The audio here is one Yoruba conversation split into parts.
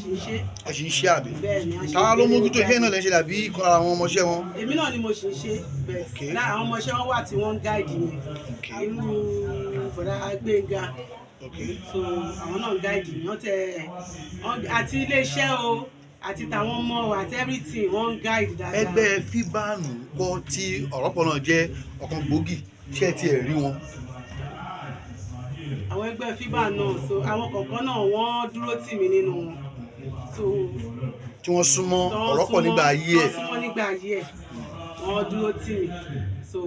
Sì ń ṣe. Ẹ sì ń ṣe, àbí? Bẹ́ẹ̀ ni, a ṣì ń Táwa ló gbé mójútó iṣẹ́ jáde. náà lẹ́ ń ṣe, dàbí ìkan lára àwọn ọmọọṣẹ́ wọn? Èmi náà ni mo sì ń ṣe bẹ́ẹ̀. Lára àwọn ọmọọṣẹ́ wọn wà tí wọ́n ń guide yẹn, irú bọ̀dá Gbénga. So àwọn náà ń guide mi, wọ́n tẹ àti iléeṣẹ́ o àti tàwọn ọmọ o àti everything, wọ́n ń guide dáadáa. Ẹgbẹ́ FIBAN kọ́ tí Ọ̀rọ̀pọ̀ náà jẹ́ ọ̀kan gbòógì, ṣé ẹ tiẹ̀ rí wọn? Àwọn ẹgbẹ́ FIBAN náà, so àwọn kọ̀ọ̀kan náà wọ́n dúró tì mí nínú wọn, so Tí wọ́n súnmọ́ tán Ọ̀rọ̀pọ̀ nígbà ayé ẹ̀. Tán súnmọ́ nígbà ayé ẹ̀, wọ́n dúró tì mí, so.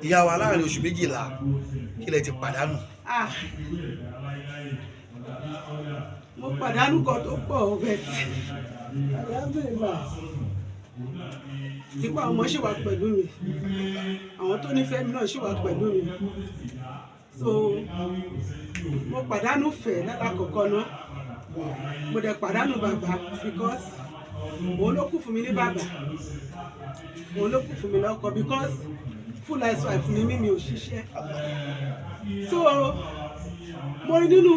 Ìyá wa, láàrin oṣù 12, kí lẹ ti pàdánù? Ah, mo pàdánù kan tó pọ̀ ọbẹ̀ tí alhamdulillah, nípa àwọn ọmọ ṣì wà pẹ̀lú mi, àwọn tó nífẹ̀ẹ́ mi náà ṣì wà pẹ̀lú mi. So mo pàdánù fẹ̀ lálákọ̀ọ́kọ́ náà, mo dẹ̀ pàdánù bàbá because òun ló kù fún mi ní bàbá, òun ló kù fún mi lọ́kọ, because full house wife ni mí, mi ò ṣiṣẹ́. So mo rí nínú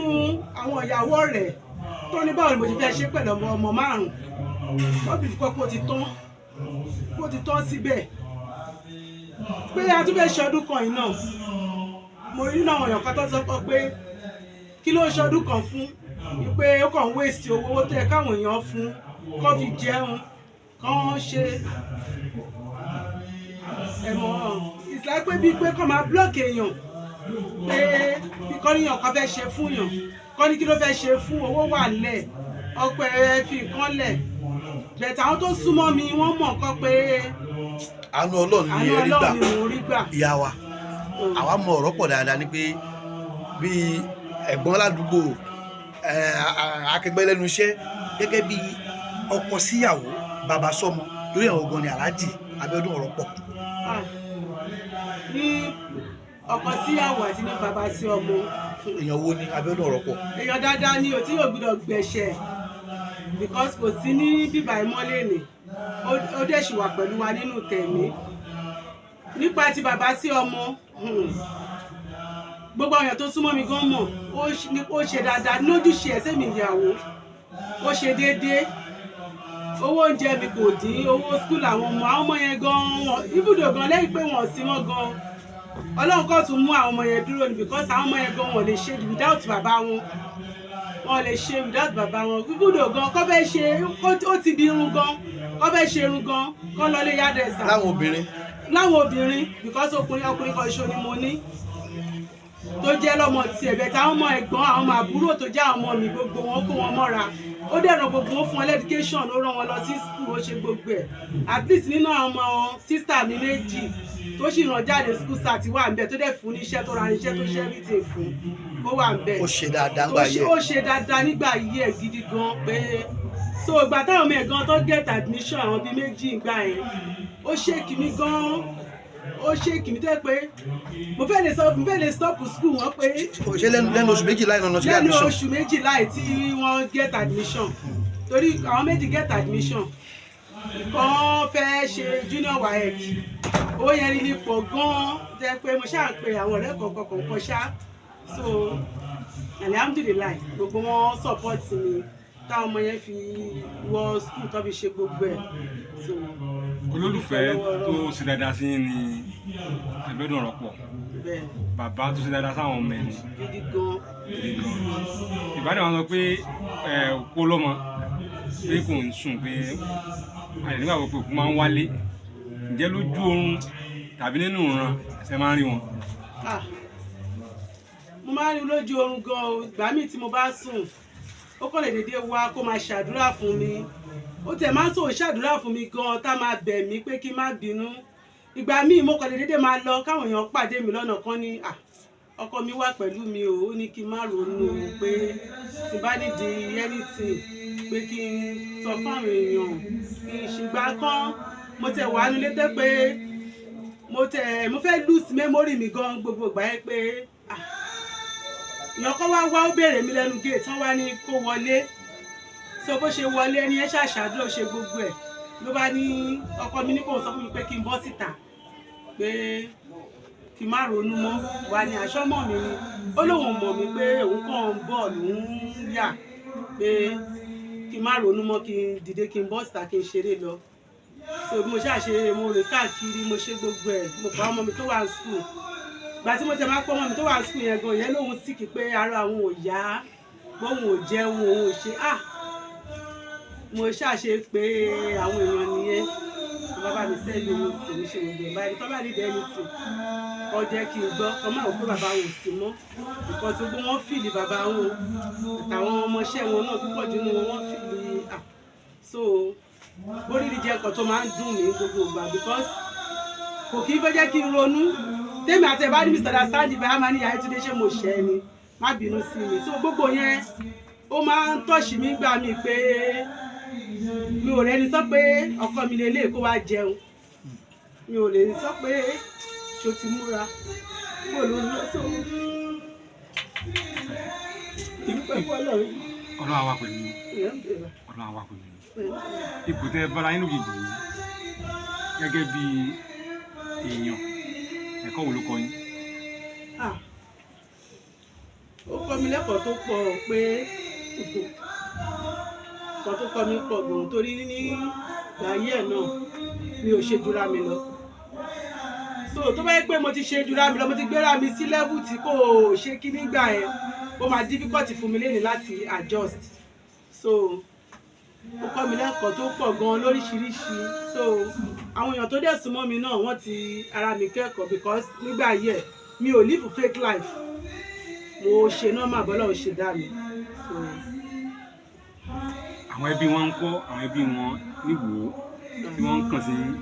àwọn ìyàwó rẹ̀ tó ní báwo ni mo ti fẹ́ ṣe pẹ̀lú ọmọ márùn-ún, wọ́n bí kọ́ pé ó ti tán, ó ti tán síbẹ̀, pé a tún fẹ́ ṣe ọdún kan yìí náà. Mo rí nínú àwọn èèyàn kan tó sọ pé kí ló ń ṣọdún kan fún, wípé ó kàn ń waste owó, owó tó yẹ káwọn èèyàn fún kó fi jẹun kán ṣe ẹ̀mọ́. It's like pé bíi pé kó máa block èèyàn, pé bí kọ́ níyàn kan fẹ́ ṣe fún yàn, kọ́ ní kí ló fẹ́ ṣe fún, owó wà lẹ̀, ọpẹ́ ẹ fi nǹkan lẹ̀ bẹ̀tẹ̀. Àwọn tó súnmọ́ mi, wọ́n mọ̀ kọ́ pé Àánú Ọlọ́run ni àánú ẹ rí gbà. Ọlọ́run ni mò ń rí gbà. Ìyá wa, àwa mọ Ọ̀rọ̀pọ̀ dáadáa ni pé bíi ẹ̀gbọ́n ládùúgbò, akẹgbẹ́ lẹ́nu iṣẹ́, gẹ́gẹ́ bí ọkọ síyàwó, bàbá sọ́mọ, lórí àwọn ogun ni Alhaji Abíọ́dún Ọ̀rọ̀pọ̀. Ah, ní ọkọ síyàwó àti ní bàbá sí ọmọ. Èèyàn wo ni Abíọ́dún Ọ̀rọ̀pọ̀? Èèyàn dáadáa ni ò tí yóò gbọ́dọ̀ gbẹ̀ṣẹ̀, because kò sí ní bíbá ìmọ́lẹ̀ ni, ó dẹ̀ ṣì wà pẹ̀lú wa nínú tẹ̀mí. Nípa ti bàbá sí ọmọ, gbogbo àwọn èèyàn tó súnmọ́ mi gan mọ̀, ó ṣe dáadáa lójúṣe ẹ̀ sẹ́mi ìyàwó, ó ṣe déédéé. Owó oúnjẹ mi kò dín, owó school àwọn ọmọ yẹn gan wọn ibùdó gan lẹ́yìn pé wọ́n sí wọn gan, Ọlọ́run kò tún mú àwọn ọmọ yẹn dúró ni, because àwọn ọmọ yẹn gan wọn lè ṣe without bàbá wọn, wọn lè ṣe without bàbá wọn. Ibùdó gan kọ́ fẹ́ ṣe, ó ti di irun gan, kọ́ fẹ́ ṣe irun gan, kọ́ lọ lé hairdresser. Láwọn obìnrin? Láwọn obìnrin, because ọkùnrin kan ṣo ni mo ní tó jẹ́ lọ́mọ tiẹ̀ bẹ́ẹ̀. Táwọn ọmọ ẹ̀gbọ́n, àwọn ọmọ àbúrò tó jẹ́ àwọn ọmọ mi, gbogbo wọn kó wọn mọ́ra, ó dẹ̀ ràn gbogbo wọn, fún wọn education, ó rán wọn lọ sí school, ó ṣe gbogbo ẹ̀. At least nínú àwọn ọmọ sister mi méjì tó sì ràn jáde school, start wà ń bẹ̀, tó dẹ̀ fún níṣẹ́, tó ra iṣẹ́, tó ṣe everything fún, ó wà ń bẹ̀. Ó ṣe dáadáa ńgbà yẹ. Ó ṣe dáadáa nígbà yí ẹ̀ gidi gan pé so ìgbà táwọn ọmọ ẹ̀ gan tó get admission, àwọn bíi méjì ìgbà yẹn, ó shake mi gan, ó shake mi tẹ́ pé mo fẹ́ lè stop school wọn pé. Ṣé lẹ́nu oṣù 12 náà lọ sí Lẹ́nu admission? oṣù 12 tí wọ́n get admission, torí àwọn méjì get admission, ìkan fẹ́ ṣe junior WAEC, owó yẹn ní pọ̀ gan-an jẹ́ pé mo ṣáà ń pe àwọn ọ̀rẹ́ kọ̀ọ̀kan kọ̀ọ̀kan ṣá. So alhamdulillahi, gbogbo wọn support mi táwọn ọmọ yẹn fi wọ school, tó fi ṣe gbogbo ẹ̀, so. Olólùfẹ́ tó ṣe dáadáa sí yín ni Abíọ́dún Ọ̀rọ̀pọ̀. Bẹ́ẹ̀. Bàbá tó ṣe dáadáa sáwọn ọmọ ẹ̀ ni. Gidi gan. Gidi gan. Ìbádàn wọn sọ pé ẹ kó lọ́mọ pé kò ń sùn, pé àyè nígbà pé òkú máa ń wálé. Ǹjẹ́ lójú oorun tàbí nínú ìran ṣe máa ń rí wọn? Ah, mo máa ń rí lójú oorun gan o. Ìgbà míì tí mo bá sùn, ó kàn lè dédé wá kó máa ṣàdúrà fún mi. Ó tẹ̀ máa ń sòun ṣàdúrà fún mi gan, tá máa bẹ̀ mí pé kí n má bínú. Ìgbà míì mo kàn lè dédé máa lọ, káwọn èèyàn pàdé mi lọ́nà kan ní, "À, ọkọ mi wà pẹ̀lú mi o, ó ní kí n má ronú o, pé tí bá nídìí anything, pé kí n sọ fáwọn èèyàn kí n ṣègbà kan." Mo tẹ̀ wá nílé tẹ́ pé mo fẹ́ lose memory mi gan gbogbo ìgbà yẹn, pé ah, èèyàn kan wá wá, ó béèrè mi lẹ́nu gate, wọ́n wá ní kó wọlé. So bó ṣe wọlé, ẹni yẹn ṣàṣàdúrà, ó ṣe gbogbo ẹ̀, ló bá ní ọkọ mi ní kó sọ fún mi pé kí n bọ́ síta, pé kí n má ronú mọ́. Wà ní àṣọmọ mi ni, ó lóun mọ̀ mí, pé òun kàn ń bọ̀ lòun yà pé Pé kí n má ronú mọ́, kí n dìde, kí n bọ́ síta, kí n ṣeré lọ. So bí mo ṣáà ṣe, mo rìn káàkiri, mo ṣe gbogbo ẹ̀, mo pa ọmọ mi tó wà ní school. Gbà tí mo tẹ̀ máa pọ́ ọmọ mi tó wà ní school yẹn gan, yẹn lóhun sick, pé ara òun ò yá, bóun ò jẹun, òun ò ṣe. Ah, mo ṣáà ṣe pé àwọn èèyàn nìyẹn, bàbá mi sẹ́ẹ̀lì owó sí mi, ṣe gbogbo ẹ̀ báyìí. Tó bá nídìí ẹni tì kọ́, jẹ́ kí n gbọ́ kọ́ máa wò pé bàbá wọn ò sí mọ́, because gbogbo wọn feel bàbá wọn, àtàwọn ọmọọṣẹ́ wọn náà, púpọ̀ jù nínú wọn, wọ́n feel. Ah, so oríire jẹ́ nǹkan tó máa ń dùn mí gbogbo ìgbà, because kò kí ń fẹ́ jẹ́ kí n ronú. Tèmi àti ẹ̀ bá ní misunderstanding báyà, máa ní, "Ìyá Túndé, ṣé mo ṣẹ́ ni? Má bínú sí mi." So gbogbo yẹn, ó máa ń touch mí gbà mí, pé mi ò rẹ́ni sọ pé ọkọ mi lè lè kó wá jẹun, mi ò lè sọ pé ṣo ti múra kó ló ń lọ. So ìdúpẹ́ fọlọ́run. Ọlọ́run á wà pẹ̀lú yín. Ọlọ́run á wà pẹ̀lú yín. Ipò tẹ́ bára yín lójijì yìí, gẹ́gẹ́ bí èèyàn, ẹ̀kọ́ wo ló kọ́ yín? Ah, ó kọ́ mi lẹ́kọ̀ọ́ tó pọ̀, pé nǹkan tó kọ́ mi pọ̀ gan, torí ní ìgbà ayé ẹ̀ náà, mi ò ṣe jura mi lọ. So tó bá yẹ pé mo ti ṣe jura mi lọ, mo ti gbéra mi sí level tí kò ṣe kí nígbà yẹn, ó máa difficult fún mi lénìí láti adjust. So ó kọ́ mi lẹ́kọ̀ọ́ tó pọ̀ gan lóríṣiríṣi. So àwọn èèyàn tó dẹ̀ súnmọ́ mi náà, wọ́n ti ara mi kẹ́kọ̀ọ́, because nígbà ayé ẹ̀, mi ò live fake life, mo ṣe normal bọ́lá ò ṣe dá mi. So Àwọn ẹbí wọn ń kọ́? Àwọn ẹbí wọn níwò tí wọ́n ń kàn sí yín?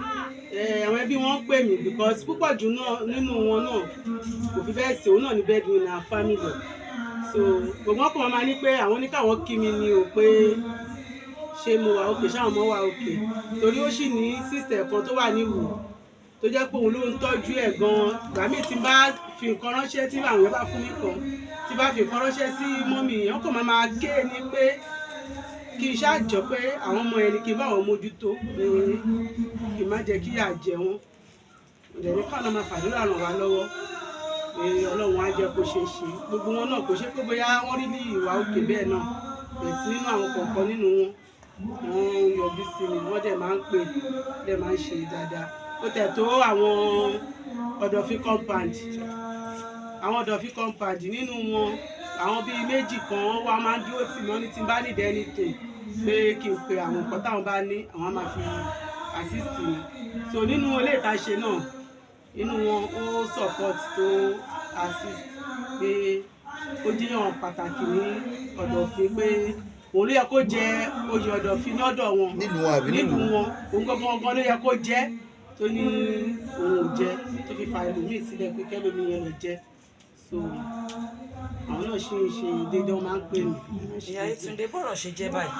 Àwọn ẹbí wọn ń pè mí, because púpọ̀ jù náà nínú wọn náà kò fi bẹ́ẹ̀ sí, òun náà ní breadwinner family. So gbogbo wọn kàn máa ní pé àwọn ní káwọn kí mi ni o, pé ṣé mo wà okay, ṣáwọn ọmọ wà okay, torí ó sì ní sister kan tó wà níwò tó jẹ́ pé òun ló ń tọ́jú ẹ̀ gan-an. Ìgbà míì tí n bá fi nǹkan ránṣẹ́, tí àwọn èèyàn bá fún mi kan, tí bá fi nǹkan ránṣẹ́ sí mummy yẹn, wọ́n kàn máa máa ké ni pé kí n ṣáà jọ pé àwọn ọmọ yẹn ni kí n bá wọn mójútó, pé kí n má jẹ́ kí ìyà jẹ wọ́n. Ìdẹ̀ ní káwọn máa fàdúrà ràn wá lọ́wọ́, pé Ọlọ́run á jẹ́ kó ṣeé ṣe. Gbogbo wọn náà, kò ṣe pé bóyá wọ́n rí ní ìwà òkè bẹ́ẹ̀ náà bẹ̀ẹ̀ tí nínú àwọn kọ̀ọ̀kan nínú wọn, wọ́n ń yọjú sí mi, wọ́n dẹ̀ máa ń pè, dẹ̀ máa ń ṣe dáadáa. Ó tẹ̀ tó àwọn Ọ̀dọ̀fin compound, àwọn Ọ̀dọ̀fin compound, nínú wọn, àwọn bíi méjì kan wá máa ń dúró tì mí. Wọ́n ní tí n bá need anything, pé kí n pe àwọn nǹkan táwọn bá ní, àwọn á máa fi assist mi. So nínú ilé ìtaṣe náà, inú wọn ó support, tó assist, pé ó jẹ́ ọ̀n pàtàkì ní Ọ̀dọ̀fin, pé òun ló yẹ kó jẹ oyè Ọ̀dọ̀fin lọ́dọ̀ wọn. Nílùú wọn àbí? Nílùú wọn, òun gangan gangan ló yẹ kó jẹ́, tó ní òun ò jẹ, tó fi fa ẹlòmíì sílẹ̀ pé kẹlòmíì yẹn lọ jẹ. So àwọn náà ṣe ń ṣe déédéé, wọn máa ń pè mí. Ìyá Yétúndé, bọ́rọ̀ ṣe jẹ́ báyìí,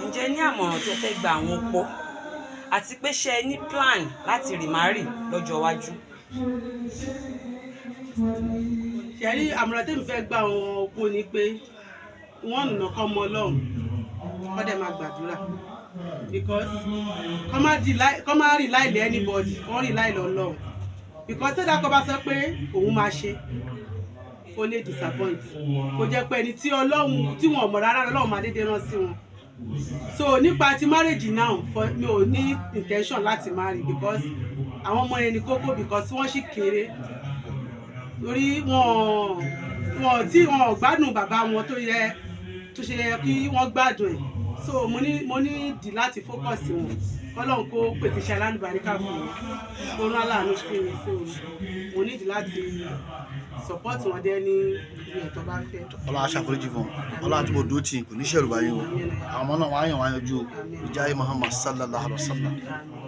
ǹjẹ́ ní àmọ̀ràn tí ẹ fẹ́ gba àwọn opó, àti pé ṣé ẹ ní plan láti remarry lọ́jọ́ iwájú? Ṣẹ̀rí, àmọ̀ràn tẹ́mi fẹ́ gba àwọn opó ni pé wọ́n nà kọ́ mọ Ọlọ́run, kọ́ dẹ̀ máa gbàdúrà, because kọ́ má rely lé anybody, kọ́ rely lé Ọlọ́run, because tẹ́lá kọ́ bá sọ pé òun máa ṣe, kó lè disappoint, kó jẹ́ pé ẹni tí Ọlọ́run tí wọ́n mọ̀ rárá, Ọlọ́run máa dédé rán sí wọn. So nípa ti marriage now, for mi ò ní intention láti marry, because àwọn ọmọ yẹn ní kókó, because wọ́n sì kéré, torí wọn wọn tí wọn ò gbádùn bàbá wọn tó yẹ, tó ṣe yẹ kí wọ́n gbádùn ẹ̀. So mo ní dì láti focus wọn, kọ́lọ́n kó pèsè iṣẹ́ alálùbáríkà fún wọn, kó rán aláàánú sí mi. So mo ní dì láti support wọn dé ní ibi ẹ̀tọ́ bá fẹ́. Ọlọ́run á ṣàforíjì fún ọ, Ọlọ́run àti bò dúró tì í, kò ní ṣẹ̀rù báyìí o. Àwọn ọmọ náà wọ́n á yàn, wọ́n á yanjú o. Ìjáyé Muhammad sallallahu alaihi wa sallam. Àmín.